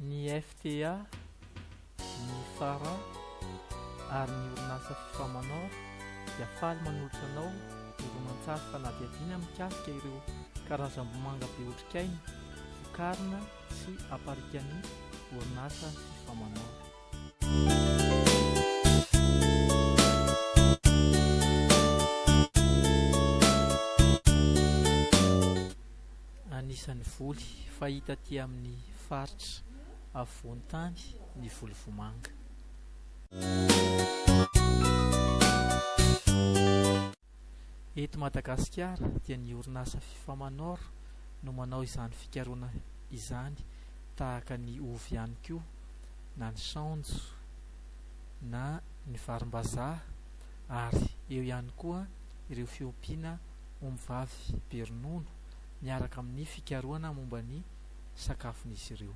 Ny FTA, ny Fara ary ny orinasa Fifamanor dia faly manolotra anao horonantsary fanadihadiana mikasika ireo karazam-bomanga be otrikaina vokarina sy aparikan'ny orinasa Fifamanor. Anisan'ny voly fahita aty amin'ny faritra afovoan-tany ny voly vomanga. Eto Madagasikara dia ny orinasa Fifamanor no manao izany fikarohana izany tahaka ny ovy ihany koa na ny saonjo na ny varimbazaha ary eo ihany koa ireo fiompiana ombivavy be ronono miaraka amin'ny fikarohana momba ny sakafon'izy ireo.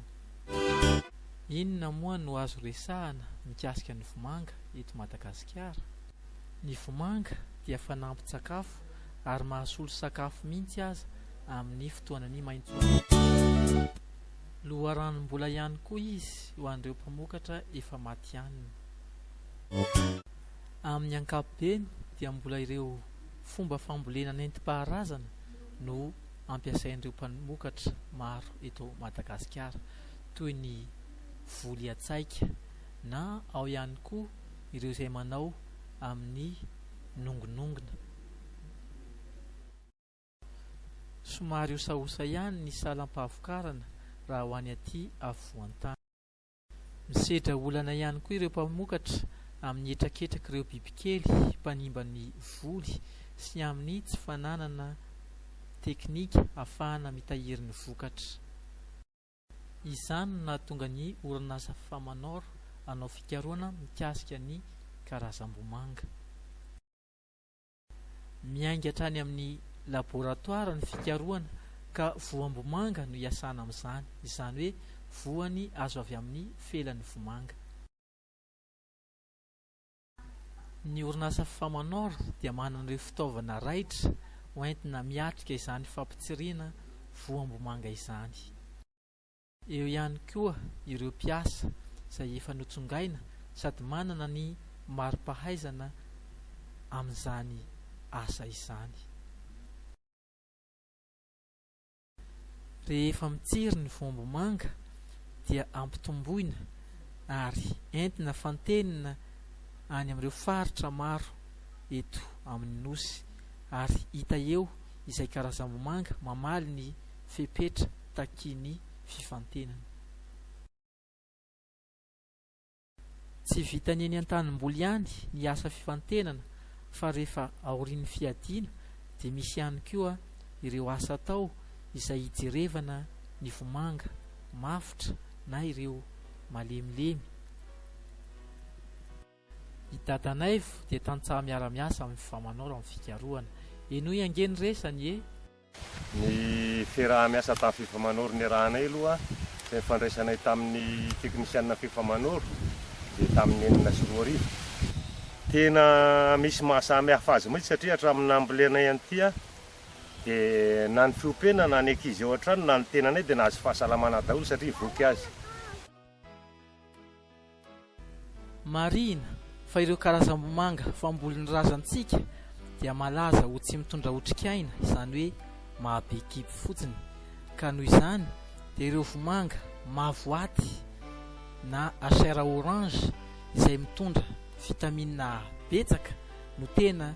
Inona moa no azo resahana mikasika ny vomanga eto Madagasikara? Ny vomanga dia fanampin-tsakafo ary mahasolo sakafo mihitsy aza amin'ny fotoanan'ny maintsoandro. Loharanom-bola ihany koa izy ho an'ireo mpamokatra efa matihanina. Amin'ny ankapobeny dia mbola ireo fomba fambolena nentim-paharazana no ampiasain'ireo mpamokatra maro eto Madagasikara toy ny voly atsaika na ao ihany koa ireo izay manao amin'ny nongonongona. Somary osaosa ihany ny salam-pahavokarana raha ho any aty afovoan-tany. Misedra olana ihany koa ireo mpamokatra amin'ny hetraketrak'ireo bibikely mpanimba ny voly sy amin'ny tsy fananana teknika ahafahana mitahiry ny vokatra. Izany no nahatonga ny orinasa Famanor hanao fikarohana mikasika ny karazam-bomanga. Miainga hatrany amin'ny laboratoara ny fikarohana ka voam-bomanga no iasana amin'izany, izany hoe voany azo avy amin'ny felan'ny vomanga. Ny orinasa Famanor dia manana ireo fitaovana raitra hoentina miatrika izany fampitsiriana voam-bomanga izany. Eo ihany koa ireo mpiasa izay efa notsongaina sady manana ny mari-pahaizana amin'izany asa izany. Rehefa mitsiry ny voambomanga dia ampitomboina ary entina fantenina any amin'ireo faritra maro eto amin'ny Nosy ary hita eo izay karazam-bomanga mamaly ny fepetra takian'ny fifantenana. Tsy vitan'ny eny an-tanimboly ihany ny asa fifantenana fa rehefa aorian'ny fiadiana dia misy ihany koa ireo asa atao izay hijerevana ny vomanga mafotra na ireo malemilemy. I Dadanaivo dia tantsaha miara-miasa amin'ny Famanor amin'ny fikarohana. Henoy ange ny resany e! Ny fiaraha-miasa tamin'ny Fifamanoro niarahanay aloha sy ny fandraisanay tamin'ny teknisianina Fifamanoro dia tamin'ny 2006. Tena misy maha samy hafa azy mihitsy satria hatramin'ny nambolenay an'ity dia na ny fiompiana na ny ankizy ao an-trano na ny tenanay dia nahazo fahasalamana daholo satria voky azy. Marihina fa ireo karazam-bomanga fambolin'ny razantsika dia malaza ho tsy mitondra otrikaina, izany hoe mahabe kibo fotsiny, ka noho izany dia ireo vomanga mavo aty na HR orange izay mitondra vitamine A betsaka no tena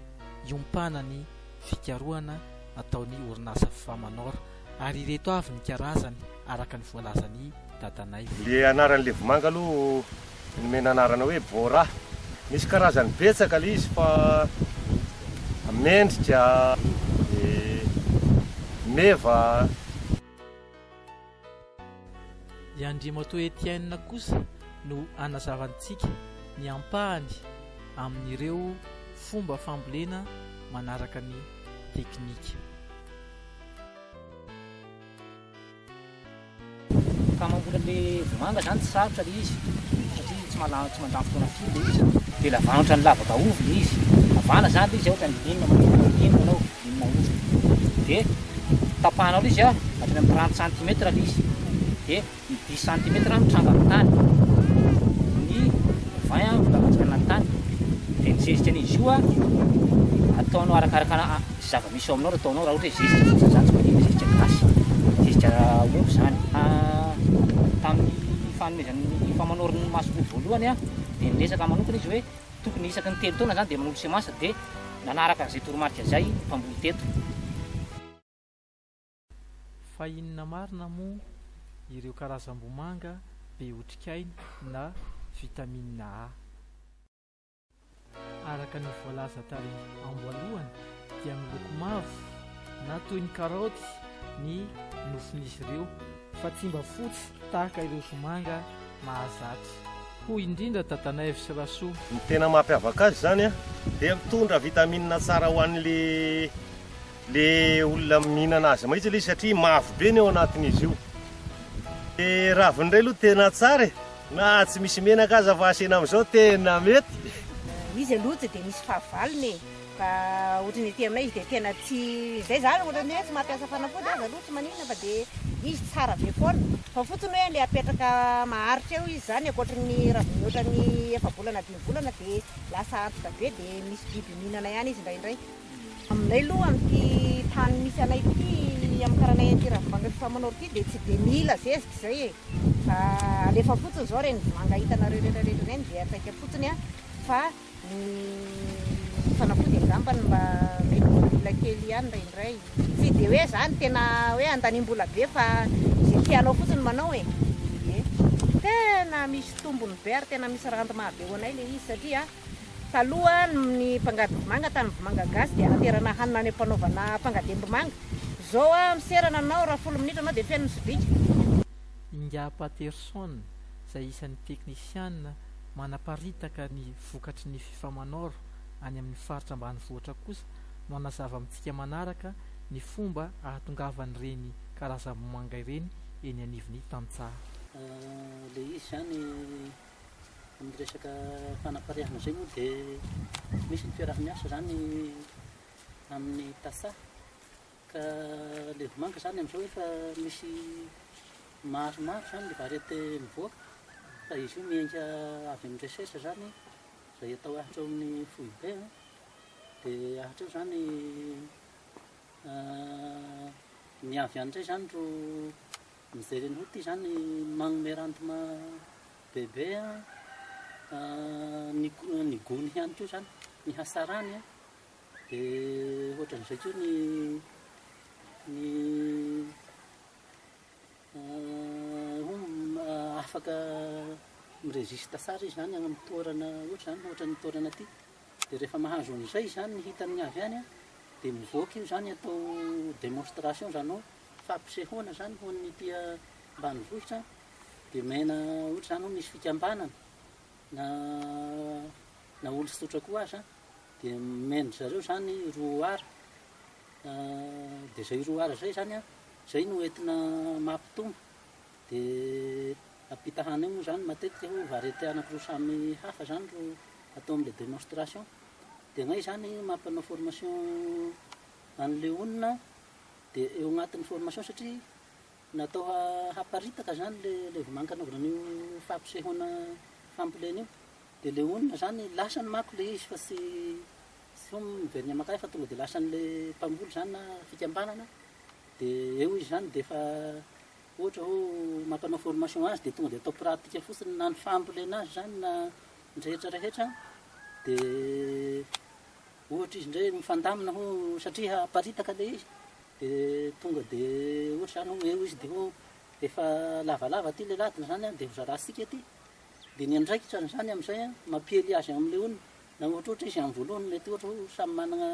iompanan'ny fikarohana ataon'ny orinasa Famanor ary ireto avy ny karazany araka ny voalazan'i Dadanaivo. Le anaran'le vomanga aloha nomena anarana hoe Bora. Misy karazany betsaka le izy fa mendrika, de meva. I Andriamatoa Etienne kosa no hanazava antsika ny ampahany amin'ireo fomba fambolena manaraka ny teknika. Fa mamboly an'le vomanga zany tsy sarotra le izy satria tsy mala- tsy mandany fotoana firy le izy de lavahana ohatran'ny lavaka ovy le izy, lavahana zany le izy ohatra ny limina manokana limina anao, limina ovy de tapahanao le izy a hatrany amin'ny trente centimètre le izy de. Dix centimètres mitranga amin'ny tany ny 20 mbola latsaka anaty tany dia ny zezika an'izy io ataonao arakaraka zava-misy ao aminao no ataonao raha ohatra hoe zezika fotsiny zany tsy maninona zezika gasy zezika omby zany tamin'ny fanomezan'ny famanoro ny masomboly voalohany dia niresaka manokana izy hoe tokony isaky ny telo taona zany dia manolo semence dia nanaraka an'izay toromarika izay ny mpamboly teto. Fa inona marina moa ireo karazam-bomanga be otrikaina na vitamine A? Araka ny voalaza tary amboalohany dia miloko mavo na toy ny karaoty ny nofon'izy ireo fa tsy mba fotsy tahaka ireo vomanga mahazatra. Hoy indrindra Dadanaivo sy Rasoa. Ny tena mampiavaka azy izany dia mitondra vitamine tsara ho an'le Le olona mihinana azy mahitsy le izy satria mavo be ny ao anatin'izy io. Le raviny indray aloha tena tsara e, na tsy misy menaka aza fa asiana amin'izao tena mety. Izy aloha tsy dia misy fahavalony e, fa ohatry ny aty aminay izy dia tena tsy izay za ohatran'ny hoe tsy mampiasa fanafody aza aloha tsy maninona fa dia izy tsara be foana, fa fotsiny hoe le apetraka maharitra eo izy zany ankoatry ny raha vao mihoatra ny efa-bolana dimy volana dia lasa antitra be dia misy biby mihinana ihany izy indraindray. Aminay aloha amin'ity tany misy anay ity hamakaranay an'ity ravimanga Fifamanoro ity dia tsy dia mila zezika izay e! Fa alefa fotsiny izao ireny vomanga hitanareo rehetra rehetra ireny dia ataika fotsiny an! Fa ny fanafody angambany mba mety mba mila kely ihany indraindray. Tsy dia hoe izany tena hoe andaniam-bola be fa izay tianao fotsiny manao e! Ie. Tena misy tombony be ary tena misy rendement be ho anay ilay izy satria Taloha ny mpangady vomanga tany vomanga gasy dia anaterana hanina any am-panaovana fangadem-bomanga. Zao a miserana anao raha folo minitra anao dia feno ny sobika. Ingahy Paterson izay isan'ny teknisiana manaparitaka ny vokatry ny Fifamanor any amin'ny faritra ambanivohitra kosa no hanazava amintsika manaraka ny fomba ahatongavan'ireny karazam-bomanga ireny eny anivon'ny tantsaha. Ilay izy izany Amin'ny resaka fanapariahana izay moa dia misy ny fiaraha-miasa izany amin'ny tantsaha ka ilay vomanga izany amin'izao efa misy maromaro izany ilay variété mivoaka fa izy io miainga avy amin'ny recherche izany izay atao hatreo amin'ny foibe an, dia hatreo izany ny avy any indray izany ro mijery an'io ity izany manome rendement Bebe a, ny ny gony ihany koa zany, ny hasarany a, de ohatran'izay koa ny ny hono afaka mi-resiste tsara izy zany any amin'ny toerana ohatra zany ohatran'ny toerana aty, de rehefa mahazo an'izay zany ny hitan'ny avy any a, de mivoaka io zany atao démonstration zany hoe fampisehoana zany ho an'ny aty ambanivohitra. Dia omena ohatra izany hoe misy fikambanana na na olon-tsotra koa aza dia omen-dry zareo izany roa ara. Dia izay roa ara izay izany an, izay no entina mampitombo. Dia ampitahana eo moa izany matetika hoe variété anankiroa samy hafa izany no atao amin'ilay démonstration. Dia anay izany mampanao formation an'ilay olona dia eo agnatin'ny formation satria Natao haparitaka zany le le vomanga anaovana an'io fampisehoana fambolena io. De le olona zany lasany manko le izy fa tsy tsy hoe miverina makay fa tonga de lasan'le mpamboly zany na fikambanana de eo izy zany de efa ohatra hoe mampanao formation azy de tonga de atao pratique fotsiny na ny fambolena azy zany na ny rehetra rehetra de ohatra izy ndray mifandamina ho satria haparitaka le izy De tonga de ohatra zany hoe eo izy de ho efa lavalava aty le ladina zany an, de ho zarantsika aty, de ny andraikitra an'izany am'zay an mampiely azy am'le olona, na ohatra ohatra izy am voalohany mety ohatra hoe samy managna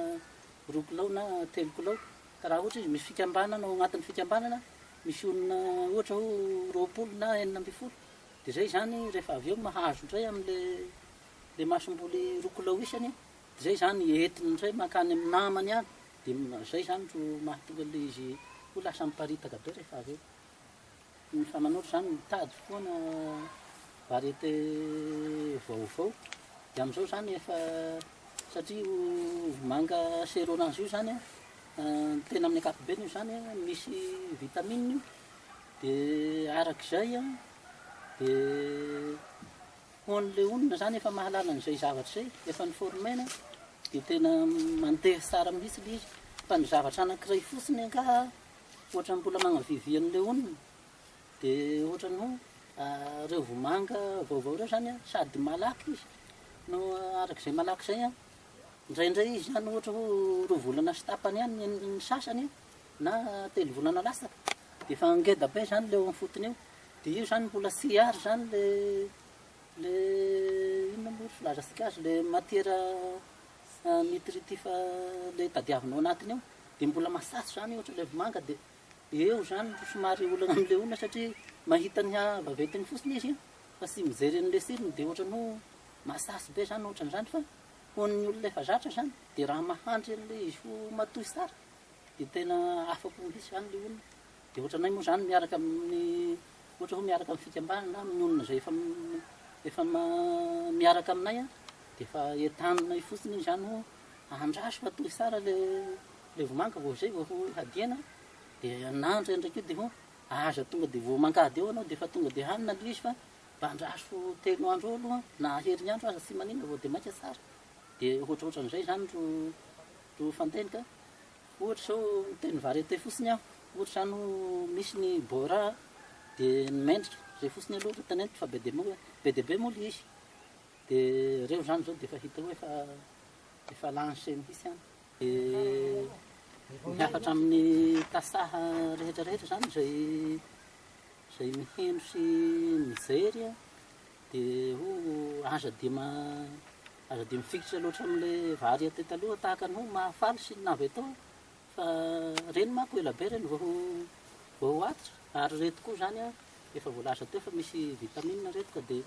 roa kilao na telo kilao, ka raha ohatra izy misy fikambanana ao agnatin'ny fikambanana misy olona ohatra hoe 20 na 16 de zay zany rehefa avy eo mahazo ndray am'le le masomboly roa kilao isany de zay zany entiny ndray mankany am namany any. Dia izay izany no mahatonga ilay izy ho lasa miparitaka be rehefa avy eo. Ny famanoro izany mitady foana variété vaovao. Dia amin'izao izany efa satria io vomanga seronange io izany an, tena amin'ny ankapobeny io izany an, misy vitamine io. Dia arak'izay an, dia ho an'ilay olona izany efa mahalala an'izay zavatra izay, efa ni-former-na, dia tena mandeha tsara mihitsy ilay izy. Fa ny zavatra anankiray fotsiny angaha ohatran'ny mbola magnavivy an'ilay olona, dia ohatran'ny hoe ireo vomanga vaovao ireo izany an, sady malaky izy no arak'izay malaky izay an, indraindray izy izany ohatra hoe roa volana sy tapany ihany ny sasany an, na telo volana latsaka dia efa ngeda be zany le eo amin'ny fotony eo dia io zany mbola tsy ary zany le le inona moa ry filazantsika azy le matière nutritif le tadiavina ao anatiny ao dia mbola matsatso zany ohatra le vomanga dia eo zany no somary olana amin'le olona satria mahita ny havaventigny fotsiny izy fa tsy mijery an'le tsirony dia ohatran'ny hoe matsatso be zany ohatran'izany fa ho an'ny olona efa zatra zany dia raha mahandry an'le izy ho matoy tsara Dia tena afa-po mihitsy izany ilay olona. Dia ohatranay moa izany miaraka amin'ny, ohatra hoe miaraka amin'ny fikambanana na amin'ny olona izay efa efa miaraka aminay an, dia efa entaninay fotsiny izany hoe andraso fa toy tsara ilay ilay vomanga vao izay vao ho hadiana, dia na indraindray koa dia hoe aza tonga dia vao mankady eo ianao dia efa tonga dia hanina ilay izy fa mba andraso telo andro eo aloha na herinandro aza tsy maninona vao dia maika tsara. Dia ohatrohatran'izay izany ro ro fanteny ka. Ohatra izao miteny variété fotsiny aho, ohatra izany ho misy ny Bora dia ny Mendrika, izay fotsiny aloha no teneniko fa be dia moa be dia be moa ilay izy. Dia ireo izany izao dia efa hita hoe efa efa lancé mihitsy any. Dia ny hafatra amin'ny tantsaha rehetra rehetra izany izay izay miheno sy mijery Dia ho aza dia ma aza dia mifikitra loatra amin'ilay variété taloha tahaka ny ho mahafaly sy ny navy atao fa ireny manko ela be ireny vao ho vao ho atitra ary ireto koa izany an efa voalaza teo fa misy vitamine ireto ka dia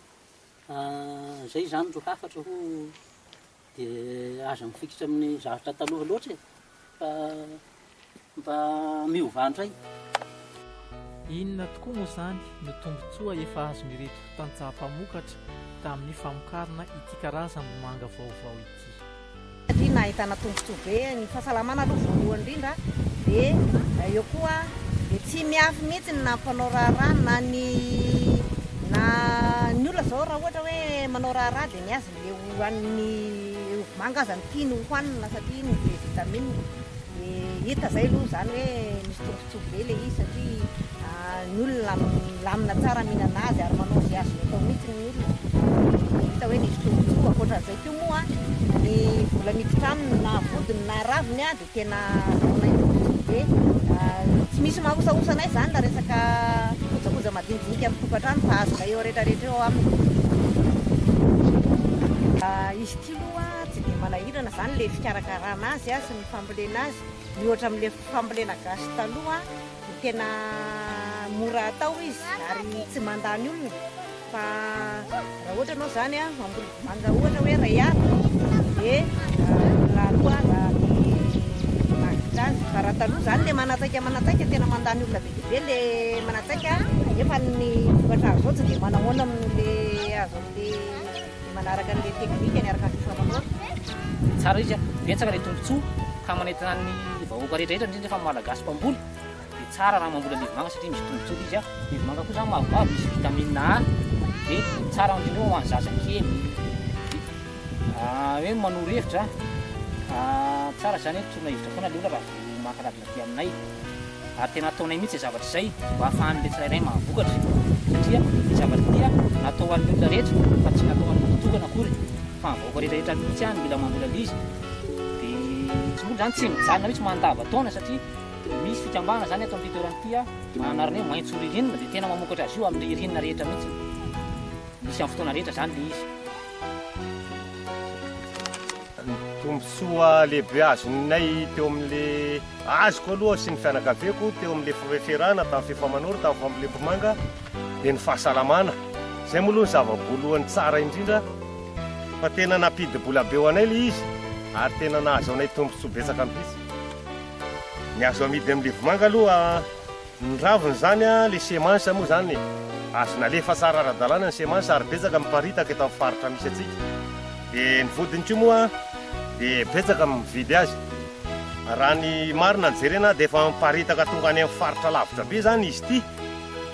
izay izany ro hafatra ho Dia aza mifikitra amin'ny zavatra taloha loatra e, fa mba miovà indray. Inona tokoa moa izany no tombontsoa efa azon'ireto tantsaha mpamokatra tamin'ny famokarana ity karazam-bomanga vaovao ity? Satria nahitana tombontsoa be ny fahasalamana aloha voalohany indrindra dia eo koa dia tsy miafy mihitsy na mpanao raharaha na ny na ny olona izao raha ohatra hoe manao raharaha dia ny azy Le hohanin'ny ovy manga aza no tiany hohanina satria iny be vitamine. Dia hita izay aloha izany hoe misy tombotsoa be ilay izy satria ny olona milamina tsara mihinana azy ary manao izay azony atao mihitsy ny olona. Dia hita hoe nisy tombotsoa. Ankoatran'izay koa moa ny vola miditra aminy na vodiny na raviny dia tena azahoanay tombontsoa be. Tsy misy mahaosaosa anay izany raha resaka kojakoja madinidinika amin'ny tokantrano fa azonay eo rehetra rehetra eo aminy. Izy ity aloha tsy dia manahirana izany ilay fikarakarana azy sy ny fambolena azy miohatra amin'ilay fambolena gasy taloha. Dia tena mora atao izy ary tsy mandany olona fa raha ohatra ianao izany an, mamboly vomanga ohatra hoe iray ara dia olona roa aza dia mahavita azy. Fa raha taloha izany ilay manatsaika manatsaika tena mandany olona be dia be ilay manatsaika nefa ny vokatra azo ao tsy dia manahoana amin'ilay azo amin'ilay manaraka an'ilay teknika niaraka amin'ny fifamonoana. Tsara izy an, betsaka ilay tombotsoa ka manentana ny vahoaka rehetra rehetra indrindra fa ny malagasy mpamboly dia tsara raha mamboly an'ivomanga satria misy tombotsoa ilay izy an, ny ivomanga koa zany mavomavo misy vitamine A dia tsara indrindra ho an'ny zazakely, hoe manoro hevitra tsara zany hoe toroana hevitra foana ilay olona raha vao maka ravina aty aminay ary tena ataonay mihitsy izay zavatra izay mba ahafahan'ilay tsirairay mahavokatra satria ity zavatra ity natao ho an'ny olona rehetra fa tsy natao ho an'ny olon-tokana akory fa ny vahoaka rehetra rehetra mihitsy no mila mamboly an'ilay izy dia tsy mbola izany tsy mijanona mihitsy mandavan-taona satria misy fikambanana izany ato amin'ity toerana ity manana anarana hoe maitso ririnina dia tena mamokatra azy io amin'ny ririnina rehetra mihitsy misy amin'ny fotoana rehetra izany ilay izy. Ny tombontsoa lehibe azonay teo amin'le azoko aloha sy ny fianakaviako teo amin'le fiarahana tamin'ny Fifamanoro tamin'ny fambolem-bomanga dia ny fahasalamana. Izay moa aloha ny zava-boalohany tsara indrindra fa tena nampidi-bola be ho anay ilay izy ary tena nahazoanay tombontsoa betsaka mihitsy. Ny azo amidy amin'ilay vomanga aloha, ny raviny izany, ilay semence moa izany e, azo nalefa tsara ara-dalàna ny semence ary betsaka miparitaka eto amin'ny faritra misy antsika. Dia ny vodiny koa moa dia betsaka ny mividy azy. Raha ny marina no jerena dia efa miparitaka tonga any amin'ny faritra lavitra be izany izy ity.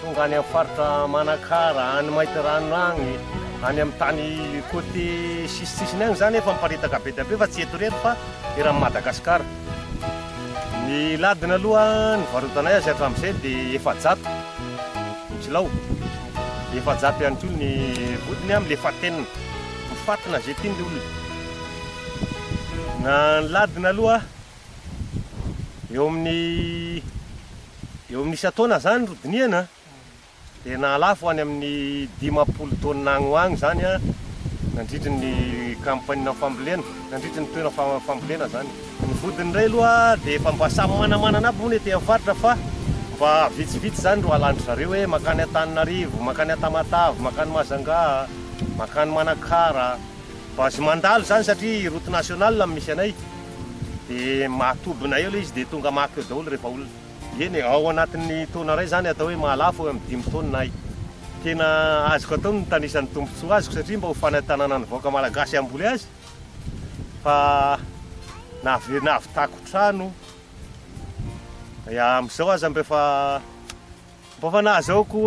Tonga any amin'ny faritra Manakara, any Maintirano agny, any amin'ny tany côté sisisisiny agny zany efa miparitaka be dia be fa tsy eto irery fa eran'i Madagasikara. Ny ladina aloha nivarotanay azy hatramin'izay dia 400 ny kilao. 400 ihany koa ny vodiny amin'ilay fatenina. Mifatina izay tiany ilay olona. Na ny ladina aloha eo amin'ny eo amin'ny isan-taona izany ro dinihana dia nahalafo any amin'ny 50 taonina agny ho agny izany nandritry ny kampainina fambolena, nandritry ny toerana fambolena izany. Ny vodiny indray aloha dia efa mba samy manamanana aby moa ny aty amin'ny faritra fa mba vitsivitsy izany ro alan-dry zareo hoe mankany Antananarivo, mankany Antamatave, mankany Majunga, mankany Manakara. Mba azo mandalo izany satria route nationale no misy anay dia mahatobina eo ilay izy dia tonga maka eo daholo rehefa olona. Eny e, ao anatin'ny taona iray izany atao hoe mahalafo eo amin'ny dimy taonina ahy. Tena azoko atao ny mitanisa ny tombontsoa azoko satria mba ho fanentanana ny vahoaka malagasy hamboly azy fa nahavitako trano ya amin'izao aza mba efa mba efa nahazahoako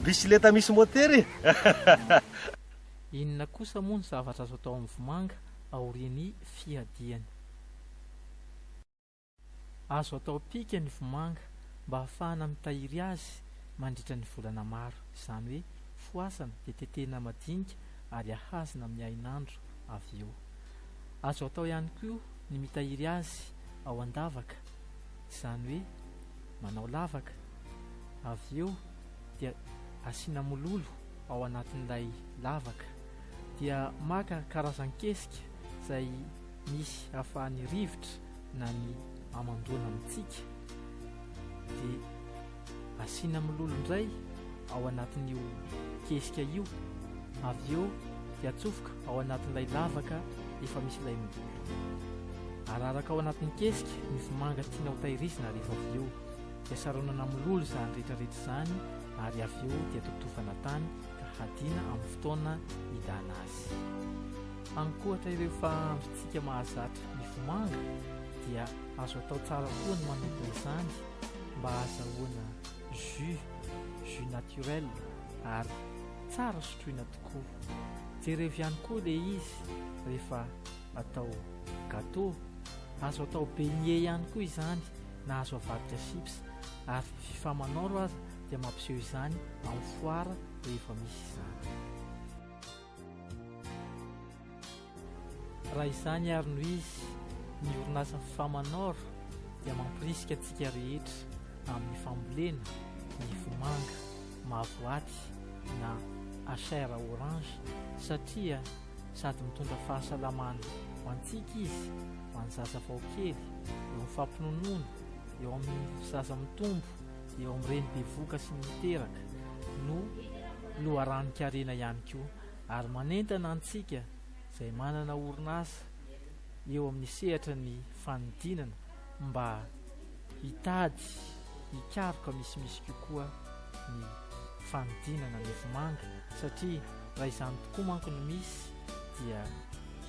bisikileta misy motera e. Inona kosa moa ny zavatra azo atao amin'ny vomanga aorian'ny fihadiany? Azo atao pika ny vomanga mba hahafahana mitahiry azy mandritra ny volana maro, izany hoe foasana dia tetehina madinika ary ahazina amin'ny hainandro avy eo. Azo atao ihany koa ny mitahiry azy ao an-davaka, izany hoe manao lavaka, avy eo dia asiana mololo ao anatin'ilay lavaka dia maka karazan-kesika izay misy ahafahan'ny rivotra na ny hamandoana mitsika dia asiana mololo indray ao anatin'io kesika io, avy eo dia atsofoka ao anatin'ilay lavaka efa misy ilay mololo. Araraka ao anatin'ny kesika ny vomanga tiana ho tahirizina rehefa avy eo. Dia saronana mololo izany rehetra rehetra izany ary avy eo dia totofana tany ka hadiana amin'ny fotoana ilana azy. Ankoatra ireo fahandrontsika mahazatra ny vomanga dia azo atao tsara koa ny manodina izany mba hahazahoana jus, jus naturel ary tsara sotroina tokoa. Jerevo ihany koa ilay izy rehefa atao gâteau. Azo atao beignet ihany koa izany na azo avadika chips ary Fifamanoro aza dia mampiseho izany amin'ny foire rehefa misy izany. Raha izany ary no izy, ny orinasa Fifamanor dia mampirisika antsika rehetra amin'ny fambolena ny vomanga mavoaty na HR orange satria sady mitondra fahasalamana ho antsika izy, ho an'ny zaza vao kely, eo amin'ny fampinonoana, eo amin'ny zaza mitombo, eo amin'ny reny bevoka sy ny miteraka, no loharanon-karena ihany koa ary manentana antsika izay manana orinasa eo amin'ny sehatra ny fanodinana mba hitady hikaroka misimisy kokoa ny fanodinana ny vomanga satria raha izany tokoa manko no misy dia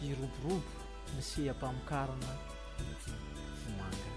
hiroborobo ny seha-pamokarana ity vomanga.